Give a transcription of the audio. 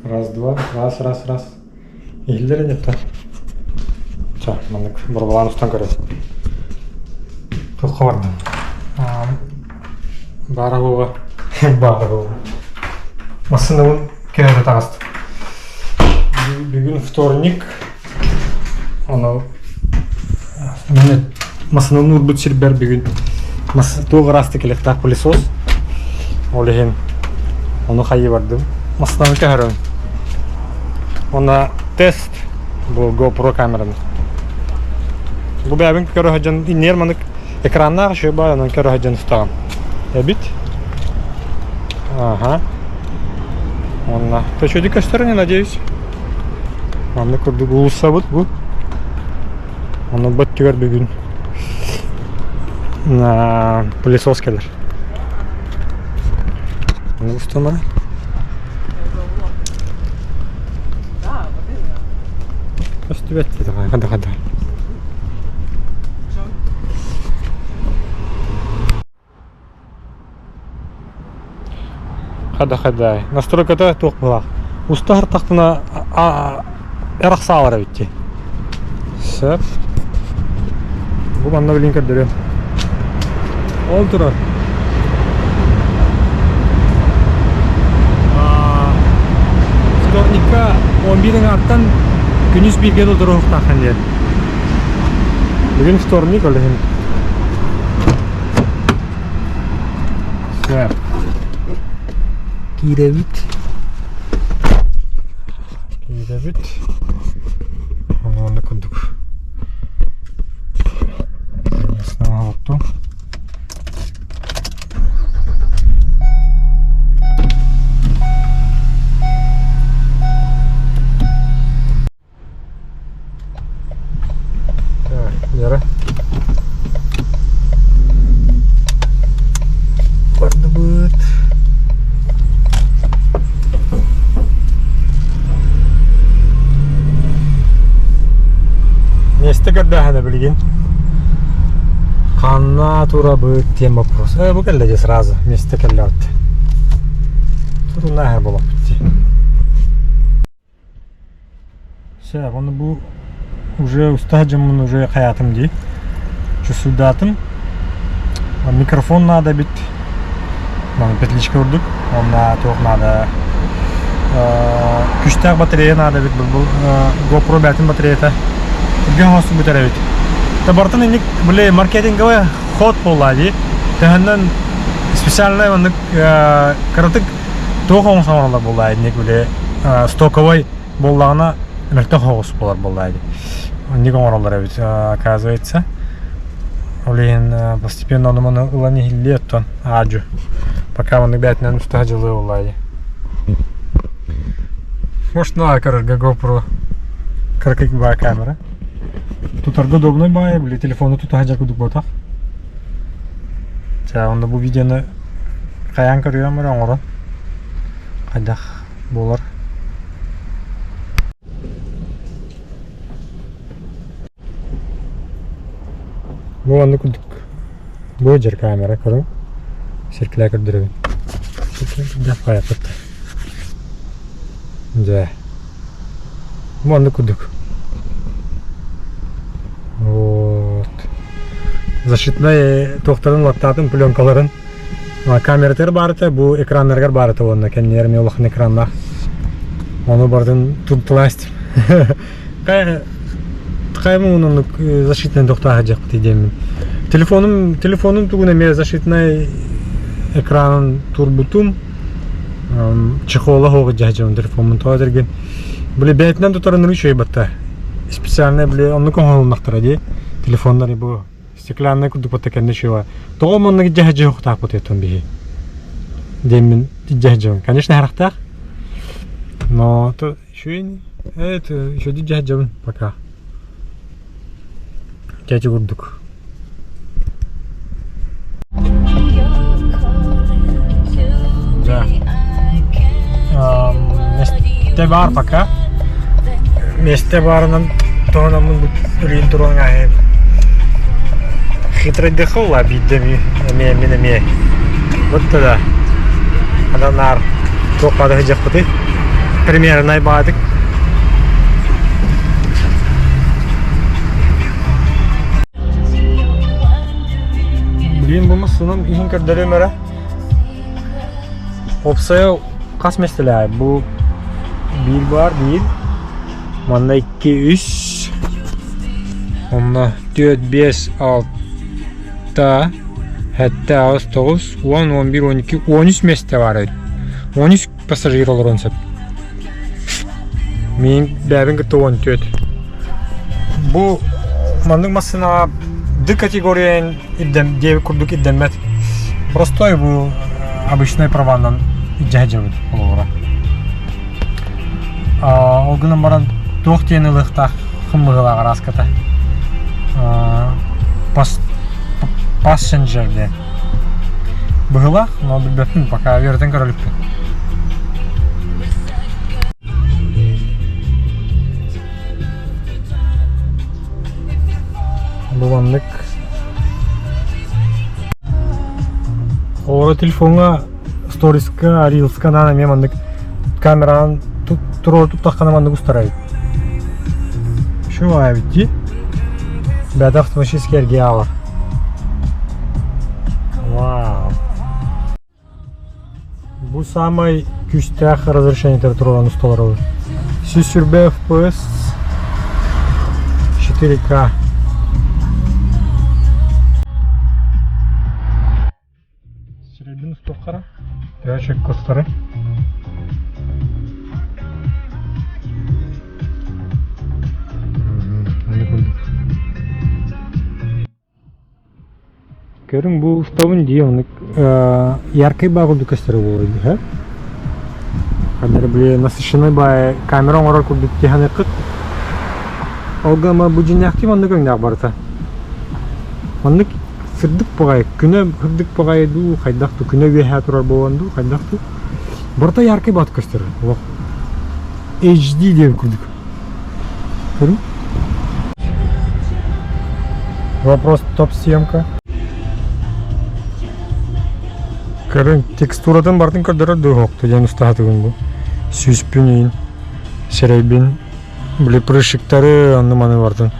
Раз, два, раз, раз, раз. Иһиллэр ини оттон. Чэ, маннык боруобалаан устан көрөбүт. Туохха бардым? Баара буола. Баара буола. Массыынабын көһөрө таҕыстым. Бүгүн вторник. Ону мин массыынабын уурбут сирбэр бүгүн туох ыраастык кэлиэхтээх пылесос. Ол иһин ону хайыы бардым. Массыынаны көһөрөбүн. Уонна тест бу GoPro камераны. Бу бэйэбин көрө сылдьан иннигэр маннык экраннаах еще баар онон көрө сылдьан устаҕын. Эбит. Ага. Уонна төчөдү көстөр не надеюсь. Маннык курдук уулуссабыт бу. Ону бөттүгэр бүгүн пылесос кэлэр. Устамара. Көстүбэт хада хада. Хада-хада. Настройката туох быһыылаах. Уста сыртахпына эрахсаалар эбит дии. Сөп. Бу манна билин көрдөрүөм. Ол турар. Вторникка 11 аҥаартан күнүс бииргэ толоруохтааххын диэн. Бүгүн вторник ол иһин. Сөп. Киирэбит. Киирэбит. Онно курдук. Отту. Так, Лера. Бардыбыт. Миэстэ көрдөөһүнэ билигин. Ханна турабыт диэн вопрос. Э, бу кэллэ дии сразу. Миэстэ кэллэ вот. Турунааһар буолаппыт дии. Все, ону бу уже устаах дьоммун уже хайаатым дии. Чувствуйдаатым. Микрофон надо эбит. Маны петличка курдук. Онно туох надо күстээх батарея надо эбит. Бу GoPro бээтин батареята. Түргэн оҥостубут бүтэр эбит. Та бартын инник били маркетинговый ход буолла дии. Төһөннөн специальный оннук кыратык Туох оҥороллор буоллаа инник били стоковай буоллаҕына мөлтөх оҕус буолар буоллаа дии. Инник оҥороллор эбит оказывается. Ол иһин постепенно ону-маны ылан иһиллиэ оттон аадьу. Пока маннык бээтинэн устаһа дьылыы буоллаа дии. Может на көрөргө GoPro кыракый баа камера. Тутарга удобный баайы, били телефону тута сылдьар курдук буотах. Чэ, онно бу видеоны хайаан көрүөм эрэ оҥорон хайдах буолар. Бу оннук курдук бу дьэр камера көрүҥ сиркилээ көрдөрөбүн. Хайаппыт. Дьэ. Бу оннук курдук. Вот. Защитнай туохтарын латтаатын пленкаларын камератыгар баар этэ, бу экраннарыгар баар этэ уонна кэннигэр эмиэ улахан экраннаах. Ону барытын туттуласть. Хайа оннук защитнай тохтоох дьахпыт диэммин. Телефонум телефонум тугун эмиэ защитнай экранын турбутум. Чехола хоҕу дьаһдьабын телефоммун тоҕо этэргин. Били бэйэтинэн тутарын үчүгэй батта. Специально били оннук оҥоһулуннахтара дии. Телефоннары бу стеклянный курдук батта кэннэ үчүгэй. Тоҕо маннык дьаһдьа хохтаахпыт этон биһи. Диэммин дьаһдьабын. Конечно, харахтаах. Но то үчүгэй это үчүгэй дьаһдьабын пока. Чэчи курдук. Да. Миэстэ баар пока. Миэстэ баарынан туһанаммын бу үлүйүн туруон ааһыам. Хитройдыха ула биирдэ эмиэ мин эмиэ. Вот тогда. Ана наар. Туох баада сылдьыахпытый? Примернай баадык. Блин, бу массыынам иһин көрдөрүөм эрэ. Уопсайа хас миэстэлээх? Бу биир баар, биир. Манна икки, үс. Онно түөрт, биэс, алта, сэттэ, аҕыс, тоҕус, уон, уон биир, уон икки, уон үс миэстэ баар эбит. Уон үс пассажир олоруон сөп. Мин бэйэбин кытта уон түөрт. Бу маннык массыынаҕа Д категориян ирдэм диэбит курдук ирдэммэт. Простой бу обычный праванан илдьэ сылдьабыт холобура. Ол гынан баран туох диэн ылыахтаах хыммыһылаах араската. Passenger диэн. Быһылаах, но билбэппин пока үөрэтэн көрө иликпин. Бу маннык Оҕо телефоҥҥа сториска, рилска наан эмиэ маннык камеранан туруору туттаххына маннык устарай. Şu эбит дии. Бэйэтэ автоматически эргийэ аҕалар. Вау. Бу саамай күүстээх разрешениетар туруоран усталар Сүүс сүүрбэ FPS 4К. Сирэйбин устуоххара. Төһө чөккө устары. Көрүҥ бу устабын дии оннук яркай баа курдук көстөрө буолуо дии Ханна били насыщенный баай камера оҥорор курдук тиһаныаххыт. Ол гына бу дьиҥнээхтии маннык өҥнөөх барыта. Маннык сырдык баҕайы, күнэ сырдык баҕайы дуу, хайдах дуу, күнэ үөһээ турар буолан дуу, хайдах дуу. Барыта яркай баҕат көстөр. Олох HD диэн курдук. Көрүҥ. Вопрос топ-съемка. Көрүҥ, текстуратын барытын көрдөрөр дуу суохту диэн устаһатыгын бу. Сүүспүн иин, сирэйбин, били прыщиктары, онну маны барытын.